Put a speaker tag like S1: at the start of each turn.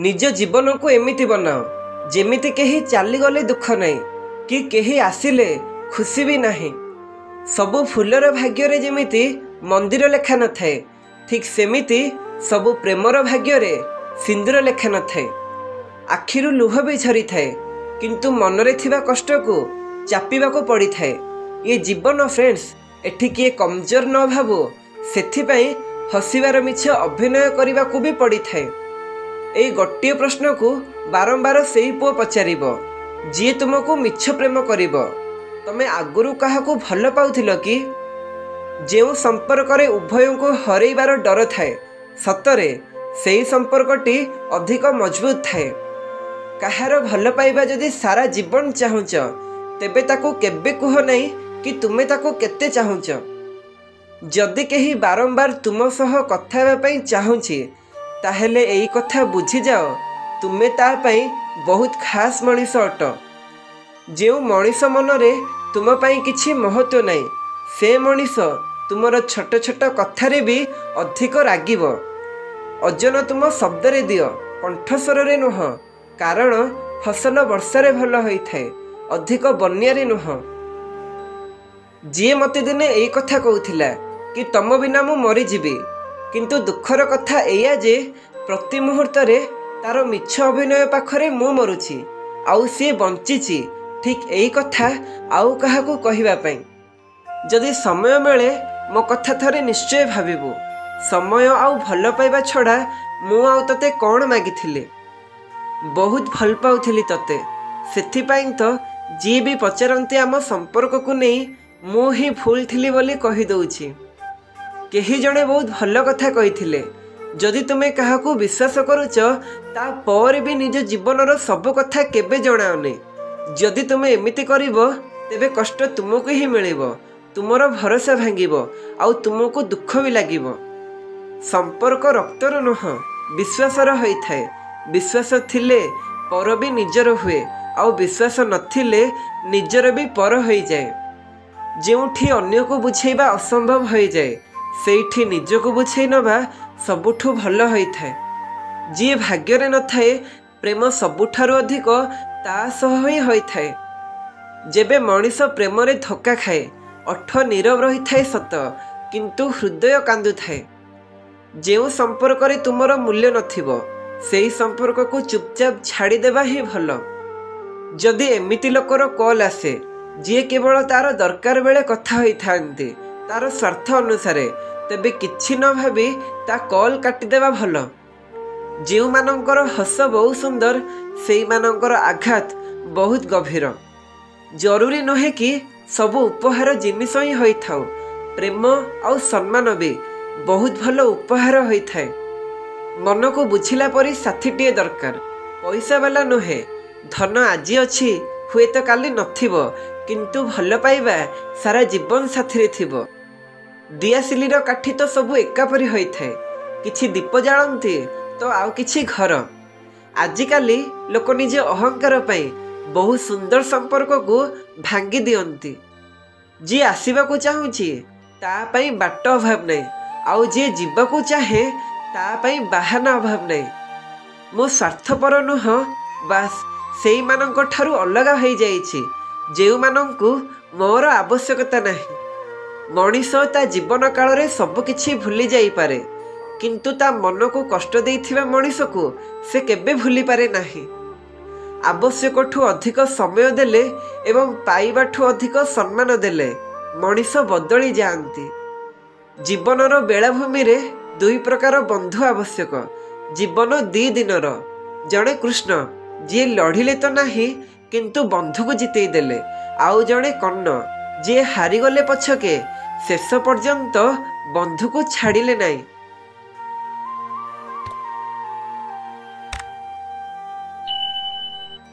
S1: ନିଜ ଜୀବନକୁ ଏମିତି ବନାଅ ଯେମିତି କେହି ଚାଲିଗଲେ ଦୁଃଖ ନାହିଁ କି କେହି ଆସିଲେ ଖୁସି ବି ନାହିଁ। ସବୁ ଫୁଲର ଭାଗ୍ୟରେ ଯେମିତି ମନ୍ଦିର ଲେଖା ନଥାଏ, ଠିକ୍ ସେମିତି ସବୁ ପ୍ରେମର ଭାଗ୍ୟରେ ସିନ୍ଦୁର ଲେଖା ନଥାଏ। ଆଖିରୁ ଲୁହ ବି ଝରିଥାଏ, କିନ୍ତୁ ମନରେ ଥିବା କଷ୍ଟକୁ ଚାପିବାକୁ ପଡ଼ିଥାଏ। ଇଏ ଜୀବନ ଫ୍ରେଣ୍ଡସ୍, ଏଠି କିଏ କମଜୋର ନ ଭାବୁ, ସେଥିପାଇଁ ହସିବାର ମିଛ ଅଭିନୟ କରିବାକୁ ବି ପଡ଼ିଥାଏ। ଏଇ ଗୋଟିଏ ପ୍ରଶ୍ନକୁ ବାରମ୍ବାର ସେଇ ପୁଅ ପଚାରିବ ଯିଏ ତୁମକୁ ମିଛ ପ୍ରେମ କରିବ। ତମେ ଆଗରୁ କାହାକୁ ଭଲ ପାଉଥିଲ କି? ଯେଉଁ ସମ୍ପର୍କରେ ଉଭୟଙ୍କୁ ହରେଇବାର ଡର ଥାଏ, ସତରେ ସେଇ ସମ୍ପର୍କଟି ଅଧିକ ମଜବୁତ ଥାଏ। କାହାର ଭଲ ପାଇବା ଯଦି ସାରା ଜୀବନ ଚାହୁଁଛ, ତେବେ ତାକୁ କେବେ କୁହ ନାହିଁ କି ତୁମେ ତାକୁ କେତେ ଚାହୁଁଛ। ଯଦି କେହି ବାରମ୍ବାର ତୁମ ସହ କଥା ହେବା ପାଇଁ ଚାହୁଁଛି, ତାହେଲେ ଏଇ କଥା ବୁଝିଯାଅ ତୁମେ ତା ପାଇଁ ବହୁତ ଖାସ୍ ମଣିଷ ଅଟ। ଯେଉଁ ମଣିଷ ମନରେ ତୁମ ପାଇଁ କିଛି ମହତ୍ତ୍ୱ ନାହିଁ, ସେ ମଣିଷ ତୁମର ଛୋଟ ଛୋଟ କଥାରେ ବି ଅଧିକ ରାଗିବ। ଓଜନ ତୁମ ଶବ୍ଦରେ ଦିଅ, କଣ୍ଠସ୍ୱରରେ ନୁହଁ, କାରଣ ଫସଲ ବର୍ଷାରେ ଭଲ ହୋଇଥାଏ, ଅଧିକ ବନ୍ୟାରେ ନୁହଁ। ଯିଏ ମୋତେ ଦିନେ ଏଇ କଥା କହୁଥିଲା କି ତମ ବିନା ମୁଁ ମରିଯିବି, କିନ୍ତୁ ଦୁଃଖର କଥା ଏଇଆ ଯେ ପ୍ରତି ମୁହୂର୍ତ୍ତରେ ତାର ମିଛ ଅଭିନୟ ପାଖରେ ମୁଁ ମରୁଛି ଆଉ ସିଏ ବଞ୍ଚିଛି, ଠିକ୍ ଏଇ କଥା ଆଉ କାହାକୁ କହିବା ପାଇଁ। ଯଦି ସମୟ ମିଳେ ମୋ କଥା ଥରେ ନିଶ୍ଚୟ ଭାବିବୁ। ସମୟ ଆଉ ଭଲ ପାଇବା ଛଡ଼ା ମୁଁ ଆଉ ତୋତେ କ'ଣ ମାଗିଥିଲି? ବହୁତ ଭଲ ପାଉଥିଲି ତୋତେ, ସେଥିପାଇଁ ତ ଯିଏ ବି ପଚାରନ୍ତି ଆମ ସମ୍ପର୍କକୁ ନେଇ ମୁଁ ହିଁ ଭୁଲ ଥିଲି ବୋଲି କହିଦେଉଛି। କେହି ଜଣେ ବହୁତ ଭଲ କଥା କହିଥିଲେ, ଯଦି ତୁମେ କାହାକୁ ବିଶ୍ୱାସ କରୁଛ ତାପରେ ବି ନିଜ ଜୀବନର ସବୁ କଥା କେବେ ଜଣାଅନି। ଯଦି ତୁମେ ଏମିତି କରିବ ତେବେ କଷ୍ଟ ତୁମକୁ ହିଁ ମିଳିବ, ତୁମର ଭରସା ଭାଙ୍ଗିବ ଆଉ ତୁମକୁ ଦୁଃଖ ବି ଲାଗିବ। ସମ୍ପର୍କ ରକ୍ତର ନୁହଁ, ବିଶ୍ୱାସର ହୋଇଥାଏ। ବିଶ୍ୱାସ ଥିଲେ ପର ବି ନିଜର ହୁଏ, ଆଉ ବିଶ୍ୱାସ ନଥିଲେ ନିଜର ବି ପର ହୋଇଯାଏ। ଯେଉଁଠି ଅନ୍ୟକୁ ବୁଝେଇବା ଅସମ୍ଭବ ହୋଇଯାଏ, ସେଇଠି ନିଜକୁ ବୁଝେଇ ନେବା ସବୁଠୁ ଭଲ ହୋଇଥାଏ। ଯିଏ ଭାଗ୍ୟରେ ନଥାଏ, ପ୍ରେମ ସବୁଠାରୁ ଅଧିକ ତା ସହ ହିଁ ହୋଇଥାଏ। ଯେବେ ମଣିଷ ପ୍ରେମରେ ଧୋକା ଖାଏ, ଓଠ ନୀରବ ରହିଥାଏ ସତ, କିନ୍ତୁ ହୃଦୟ କାନ୍ଦୁଥାଏ। ଯେଉଁ ସମ୍ପର୍କରେ ତୁମର ମୂଲ୍ୟ ନଥିବ, ସେଇ ସମ୍ପର୍କକୁ ଚୁପଚାପ ଛାଡ଼ିଦେବା ହିଁ ଭଲ। ଯଦି ଏମିତି ଲୋକର କଲ୍ ଆସେ ଯିଏ କେବଳ ତାର ଦରକାର ବେଳେ କଥା ହୋଇଥାନ୍ତି ତାର ସ୍ୱାର୍ଥ ଅନୁସାରେ, ତେବେ କିଛି ନ ଭାବି ତା କଲ୍ କାଟିଦେବା ଭଲ। ଯେଉଁମାନଙ୍କର ହସ ବହୁତ ସୁନ୍ଦର, ସେଇମାନଙ୍କର ଆଘାତ ବହୁତ ଗଭୀର। ଜରୁରୀ ନୁହେଁ କି ସବୁ ଉପହାର ଜିନିଷ ହିଁ ହୋଇଥାଉ, ପ୍ରେମ ଆଉ ସମ୍ମାନ ବି ବହୁତ ଭଲ ଉପହାର ହୋଇଥାଏ। ମନକୁ ବୁଝିଲା ପରି ସାଥୀଟିଏ ଦରକାର, ପଇସାବାଲା ନୁହେଁ। ଧନ ଆଜି ଅଛି, ହୁଏତ କାଲି ନଥିବ, କିନ୍ତୁ ଭଲ ପାଇବା ସାରା ଜୀବନ ସାଥିରେ ଥିବ। ଦିଆସିଲିର କାଠି ତ ସବୁ ଏକାପରି ହୋଇଥାଏ, କିଛି ଦୀପ ଜାଳନ୍ତି ତ ଆଉ କିଛି ଘର। ଆଜିକାଲି ଲୋକ ନିଜ ଅହଙ୍କାର ପାଇଁ ବହୁତ ସୁନ୍ଦର ସମ୍ପର୍କକୁ ଭାଙ୍ଗି ଦିଅନ୍ତି। ଯିଏ ଆସିବାକୁ ଚାହୁଁଛି ତା ପାଇଁ ବାଟ ଅଭାବ ନାହିଁ, ଆଉ ଯିଏ ଯିବାକୁ ଚାହେଁ ତା ପାଇଁ ବାହାନା ଅଭାବ ନାହିଁ। ମୁଁ ସ୍ୱାର୍ଥପର ନୁହଁ, ବାସ୍ ସେଇମାନଙ୍କ ଠାରୁ ଅଲଗା ହୋଇଯାଇଛି ଯେଉଁମାନଙ୍କୁ ମୋର ଆବଶ୍ୟକତା ନାହିଁ। ମଣିଷ ତା ଜୀବନ କାଳରେ ସବୁକିଛି ଭୁଲି ଯାଇପାରେ, କିନ୍ତୁ ତା ମନକୁ କଷ୍ଟ ଦେଇଥିବା ମଣିଷକୁ ସେ କେବେ ଭୁଲିପାରେ ନାହିଁ। ଆବଶ୍ୟକଠୁ ଅଧିକ ସମୟ ଦେଲେ ଏବଂ ପାଇବାଠୁ ଅଧିକ ସମ୍ମାନ ଦେଲେ ମଣିଷ ବଦଳି ଯାଆନ୍ତି। ଜୀବନର ବେଳାଭୂମିରେ ଦୁଇ ପ୍ରକାର ବନ୍ଧୁ ଆବଶ୍ୟକ। ଜୀବନ 2 ଦିନର। ଜଣେ କୃଷ୍ଣ, ଯିଏ ଲଢ଼ିଲେ ତ ନାହିଁ କିନ୍ତୁ ବନ୍ଧୁକୁ ଜିତେଇ ଦେଲେ, ଆଉ ଜଣେ କର୍ଣ୍ଣ, ଯିଏ ହାରିଗଲେ ପଛକେ ଶେଷ ପର୍ଯ୍ୟନ୍ତ ବନ୍ଧୁକୁ ଛାଡ଼ିଲେ ନାହିଁ।